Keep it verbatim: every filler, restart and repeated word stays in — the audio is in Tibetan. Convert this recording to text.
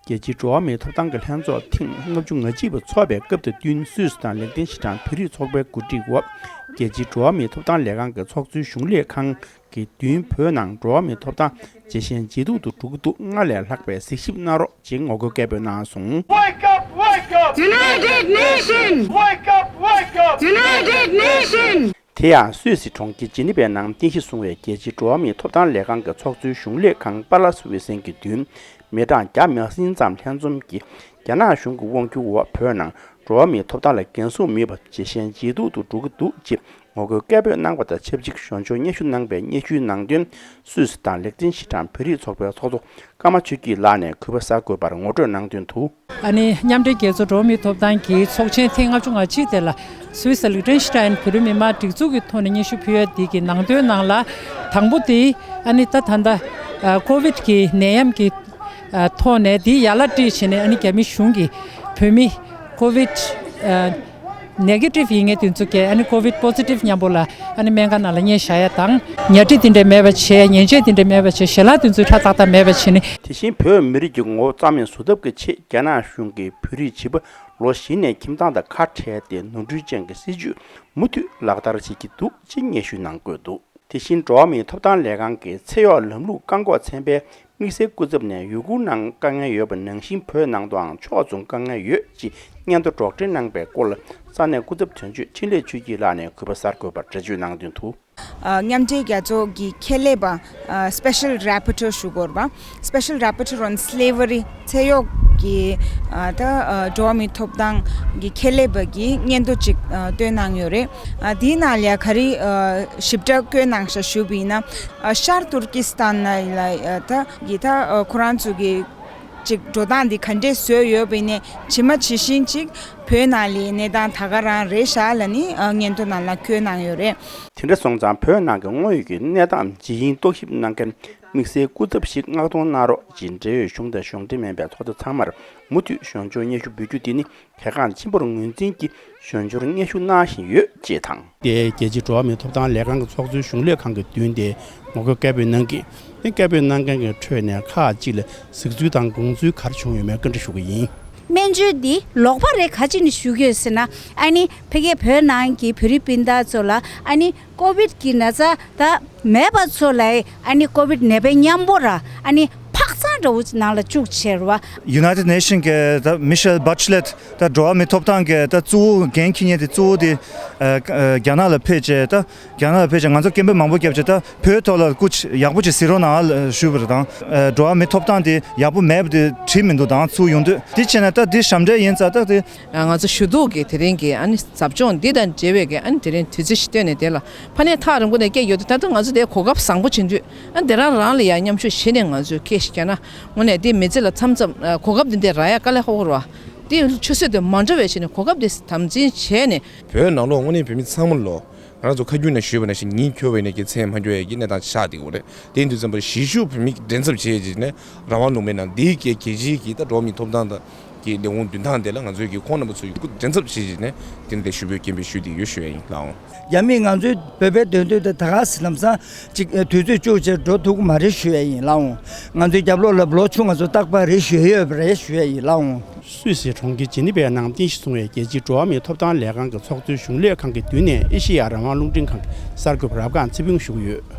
རྒྱལ་སྤྱིའི་འགྲོ་བ་མིའི་ཐོབ་ཐང་གི་ལྷན་ཚོགས་ཐེངས་ལྔ་བཅུ་ང་གཅིག་པ་འཚོགས་པའི་སྐབས་དང་བསྟུན། སུད་སི་དང་ལིག་ཏེན་ཤི་ཊན་བོད་རིགས་ཚོགས་པའི་གོ་སྒྲིག་འོག་རྒྱལ་སྤྱིའི་འགྲོ་བ་མིའི་ཐོབ་ཐང་ལས་ཁང་གི་ཚོགས་གཙོའི་གཞུང་ལས་ཁང་གི་མདུན་བོད་ནང་འགྲོ་བ་མིའི་ཐོབ་ཐང་ཇེ་ཞན་ཇེ་སྡུག་ཏུ་འགྲོ་གི་འདུག་སྔར་ལས་ལྷག་པའི་གཟིགས་ཞིབ་གནང་རོགས་ཅེས་ངོ་རྒོལ་སྐད་འབོད་གནང་སོང་། Wake up, wake up! United Nations! Wake up, wake up! United Nations! དེ་ཡང་སུད་སི་གྲོང་ཁྱེར་ཇི་ནི་ཝའི་ནང་རྟེན་གཞི་བཟུང་བའི་རྒྱལ་སྤྱིའི་འགྲོ་བ་མིའི་ཐོབ་ཐང་ལས་ཁང་གི་ཚོགས་གཙོའི་གཞུང་ལས་ཁང་པ་ལ་སི་འོད་ཟེར་གྱི་མདུན། མི་གྲངས་བརྒྱ་མ་ཟིན་ཙམ་ལྷན་འཛོམས་ཀྱིས། རྒྱ་ནག་གཞུང་གི་དབང་སྒྱུར་འོག་བོད་ནང་འགྲོ་བ་མིའི་ཐོབ་ཐང་ལ་འགན་སྲུང་མེད་པར་ཇེ་ཞན་ཇེ་སྡུག་ཏུ་འགྲོ་གི་འདུག་ཅེས་ངོ་རྒོལ་སྐད་འབོད་གནང་བ་དང་ཆབས་ཅིག་ཞོར་འབྱོར་སྙན་ཞུ་གནང་བའི་སྙན་ཞུའི་ནང་དོན། སུད་སི་དང་ལིག་ཏེན་ཤི་ཊན་བོད་རིགས་ཚོགས་པའི་ཚོགས་གཙོ་ཀརྨ་ཆོས་སྐྱིད་ལགས་ནས་གུས་པ་གསར་འགོད་པར་ངོ་སྤྲོད་གནང་དོན་དུ། ཨ་ནི་མཉམ་འབྲེལ་རྒྱལ་ཚོགས་འགྲོ་བ་མིའི་ཐོབ་ཐང་གི་ཚོགས་ཆེན་ཐེངས་ལྔ་བཅུ་ང་གཅིག་དེ་ལ་སུད་སི་ལིག་ཏེན་ཤི་ཊན་བོད་རིགས་མི་མང་སྒྲིག་འཛུགས་ཀྱི་ཐོག་ནས་སྙན་ཞུ་ཕུལ་ཡ་འདི་གི་ནང་དོན་ནང་ལ། དང་པོ་དེ་ཨ་ནི་ད་ད་ལྟ་ཀོ་ཝིད་ཀྱི་ནད་ཡམས་ཀྱི་ཐོག་ནས་འདི་ཡར་ལ་སྤྲད་བྱས་ནས། ཨ་ནི་རྒྱ་མི་གཞུང་གིས་བོད་མི་ཀོ་ཝིད་ནེ་གེ་ཊིབ་ཡིན་མཁན་དེ་ཚོ་གས་ཨ་ནི་ཀོ་ཝིད་པོ་ཛི་ཊིབ་མཉམ་པོ་ལ་ཨ་ནི་སྨན་ཁང་ནང་ལ་སྙན་བཞག་ཡ་དང་། ཉལ་ཁྲི་དེ་འདྲ་མེད་པ་བྱས། ཉལ་ཆས་དེ་འདྲ་མེད་པ་བྱས། ཞལ་ལག་དེ་ཚོའི་ཁྲ་ཏག་ཏག་མེད་པ་བྱས་ནས། དེ་བཞིན་བོད་མི་རིགས་ཀྱི་ངོ་བོ་རྩ་མེད་བཟོ་ཐབས་ཀྱི་ཆེད། རྒྱ་ནག་གཞུང་གིས་བོད་རིགས་བྱིས་པ་ལོ་བཞི་ནས་ཁྱིམ་ཚང་དང་ཁ་བྲལ་ཏེ་ནོར་འཁྲུལ་ཅན་གྱི་སྲིད་བྱུས་མུ་མཐུད་ལག་བསྟར་བྱེད་ཀྱི་འདུག་ཅེས་སྙན་ཞུའི་ནང་བཀོད་འདུག་དེ་བཞིན་འགྲོ་བ་མིའི་ཐོབ་ཐང་ལས་ཁང་གི་ཚེ་གཡོག་ལམ་ལུགས་བཀག་འགོག་ཚན་པའི་དམིགས་བསལ་སྐུ་ཚབ་ནས་ཡུ་གུར་ནང་དཀའ་ངལ་ཡོད་པ་ནང་བཞིན་བོད་ནང་དུའང་ཕྱོགས་མཚུངས་དཀའ་ངལ་ཡོད་ཅེས་སྙན་ཐོ་སྒྲོག་འགྲེལ་གནང་པའི་སྐོར་ལ། ས་གནས་སྐུ་ཚབ་དོན་གཅོད་འཕྲིན་ལས་ཆོས་སྐྱིད་ལགས་ནས་གུས་པ་གསར་འགོད་པར་འགྲེལ་བརྗོད་གནང་དོན་དུ། ཨ། མཉམ་འབྲེལ་རྒྱལ་ཚོགས་ཀྱི་ཁྱད་ལས་པ། ཨ། Special Rapporteur ཞུ་དགོས་པ། Special Rapporteur on Slavery ཚེ་གཡོག་གི། ཨ། ད། ཨ། འགྲོ་བ་མིའི་ཐོབ་ཐང་གི་ཁྱད་ལས་པ་གི་སྙན་ཐོ་ཅིག་ཨ། བཏོན་གནང་ཡོད་རེད། ཨ། དེའི་ནང་ལ་ག་རེ། ཨ། ཞིབ་ཕྲ་བཀོད་གནང་ཤག་ཞུས་པ་ཡིན་ན། ཨ། ཤར་ཏུར་ཀི་སི་ཐན་ལ། ཨ། ད་གི་ད། ཨ། ཁོ་རང་ཚོ་གི་ཅིག་འགྲོ་སྟངས་འདི་ག་འདྲས་བཟོས་ཡོད་པ་ཡིན་ནའི་ཇི་མ་ཇི་བཞིན་ཅིག་བོད་ནང་ལའི་གནས་སྟངས་ད་ག་རང་རེད་ཤག་ལབ་ནི། ཨ། སྙན་ཐོ་ནང་ལ་བཀོད་གནང་ཡོད་རེད། དེ་འདྲ་སོང་ཙང་བོད་ནང་གི་དངོས་ཡོད་ཀྱི་གནས་སྟངས་ཇི་ཡིན་རྟོག་ཞིབ་གནང་མཁན་དམིགས་བསལ་སྐུ་ཚབ་ཞིག་མངགས་གཏོང་གནང་རོགས་ཅེས་འབྲེལ་ཡོད་གཞུང་དང་གཞུང་འབྲེལ་མིན་པའི་ཚོགས་སྡེ་ཚང་མར་མུ་མཐུད་ཞོར་འབྱོར་སྙན་ཞུ་འབུལ་རྒྱུ་དེ་ནི་གལ་འགངས་ཆེན་པོར་ངོས་འཛིན་གྱིས་ཞོར་འབྱོར་སྙན་ཞུ་གནང་བཞིན་ཡོད་ཅེས་དང་། དེ་རྒྱལ་སྤྱིའི་འགྲོ་བ་མིའི་ཐོབ་ཐང་ལས་ཁང་གི་ཚོགས་གཙོའི་གཞུང་ལས་ཁང་གི་མདུན་དེ་ངོ་རྒོལ་སྐད་འབོད་གནང་གིས། དེ་སྐད་འབོད་གནང་མཁན་གྱི་ཁྲོད་ནས་ཁག་ཅིག་ལ་གཟིགས་ཚུལ་དང་དགོངས་ཚུལ་ག་རེ་བྱུང་ཡོད་མེད་བཀའ་འདྲི་ཞུ་གི་ཡིན། སྨན་བཅོས་འདི་ལོག་པ་རེད། ག་ཅི་ནས་ཞུ་གི་ཡོད་ཟེར་ན། ཨ་ནི་ཕ་གིའི་བོད་ནང་གི་བོད་རིགས་སྤུན་ཟླ་ཚོ་ལ་ཨ་ནི་ཀོ་ཝིད་ཀྱི་ན་ཚ་ད་མེད་པ་ཚོ་ལ་ཨ་ནི་ཀོ་ཝིད་ནད་པའི་མཉམ་པོ་ར་ཨ་ནི་འཕག་འཚག་འདྲ་བོ་ནང་ལ་བཅུག་བྱས་རེད་བ། United Nation གི་ད་Michelle Bachelet ད་འགྲོ་བ་མིའི་ཐོབ་ཐང་གི་ད་གཙོ་བོ་འགན་འཁྱེར་མཁན་དེ་གཙོ་བོ་དེ་ཨ་ཨ་རྒྱ་ནག་ལ་ཕེབས་བྱས། ད་རྒྱ་ནག་ལ་ཕེབས་བྱས་ང་ཚོ་སྐད་འབོད་མང་པོ་བརྒྱབ་བྱས། ད་བོད་ཐོག་ལ་སྐུ་ཡག་པོ་ཅིག་གཟིགས་རོགས་གནང་ཞུས་པ་རེད། དང་ཨ་འགྲོ་བ་མིའི་ཐོབ་ཐང་དེ་ཡག་པོ་མེད་པ་དེ་བྲིས་མི་འདུག་དང་ཚུར་ཡོང་དུས། དེ་བྱས་ན་ད་དེ་ཞབས་འདྲེན་ཡིན་ཙང་ད་དེ། ང་ཚོ་ཞུ་གཏུག་གི་དེ་རིང་གི་ཨ་ནི་ཟབ་སྦྱོང་འདི་དང་འབྲེལ་བའི་གི་ཨ་ནི་དེ་རིང་དུས་ཚོད་ཞིག་བཏོན་ནས་དེ་ལ་ཕ་ནས་ཐག་རིང་པོ་ནས་སྐད་ཡོད་དུས། ད་ལྟ་ང་ཚོ་དེ་གོ་སྐབས་བཟང་པོ་བྱུང་དུས། ཨ་དེ་རང་རང་ལ་ཡང་མཉམ་ཞུགས་བྱས་ནས་ང་ཚོས་སྐད་ཞིག་རྒྱག་ན། དངོས་གནས་དེ་མི་ཚེ་ལ་མཚམས་མཚམས་གོ་སྐབས་འདི་འདྲ་རག་ཡ་དཀའ་ལས་ཁག་པོ་རེད་བ། དེ་ཆུད་ཟོས་དེ་མ་འགྲོ་བའི་ཆེད་ནས་གོ་སྐབས་དེ་དམ་འཛིན་བྱས་ནས། བོད་ནང་ལོགས་དངོས་གནས་བོད་མི་ཚང་མ་ལོ། ང་རང་ཚོ་ཁ་རྒྱུན་ནས་ཞུས་པ་ནང་བཞིན་ཉིན་འཁྱོལ་བའི་ནས་ཀྱི་མཚན་མ་འཁྱོལ་ཡས་ཀྱི་གནས་སྟངས་ཆགས་བསྡད་ཡོད་རེད། དེ་ཡིན་དུས་ཙམ་པར་གཞིས་བཞུགས་བོད་མི་འགྲན་ཚབ་བྱས་རྗེས་ནས་རང་དབང་ལུང་པའི་ནང་འདིའི་གི་རྒྱལ་སྤྱིའི་གི་ད་འགྲོ་བ་མིའི་ཐོབ་ཐང་དང་གི་ལས་ཁུངས་མདུན་ཐང་དེ་ལ་ང་ཚོའི་གི་ཁོང་རྣམ་པ་ཚོ་ཡི་སྐུ་འགྲན་ཚབ་བྱས་རྗེས་ནས་དེ་ནས་དེ་ཞུ་འབོད་སྐད་འབོད་ཞུས་བསྡད་ཡོད་ཞུ་ཡ་ཡིན་ལགས་འོང་། རྒྱ་མིས་ང་ཚོའི་བོད་པའི་དོན་དུ་དེ་ད་ག་ཟེ་ལམ་སང་ཅིག་དུས་ཚོད་བཅུག་བྱས་འགྲོ་ཐུབ་ཀྱི་མ་རེད་ཞུ་ཡ་ཡིན་ལགས་འོང་། ང་ཚོའི་རྒྱབ་ལོགས་ལ་ལོ་ཆུང་ང་ཚོ་རྟག་པར་རེ་ཞུ་ཡ་ཡོད་པ་རེད་ཞུ་ཡ་ཡིན་ལགས་འོང་། སུད་སི་གྲོང་ཁྱེར་ཇི་ནི་ཝའི་ནང་རྟེན་གཞི་བཟུང་བའི་རྒྱལ་སྤྱིའི་འགྲོ་བ་མིའི་ཐོབ་ཐང་ལས་ཁང་གི་ཚོགས་གཙོའི་གཞུང་ལས་ཁང་གི་མདུན་ནས་ཨེ་ཤེ་ཡ་རང་དབང་རླུང་འཕྲིན་ཁང་གི་གསར་འགོད་པ་རབ་སྒང་ཚེ་ཕུན་ཞུ་གི་ཡོད།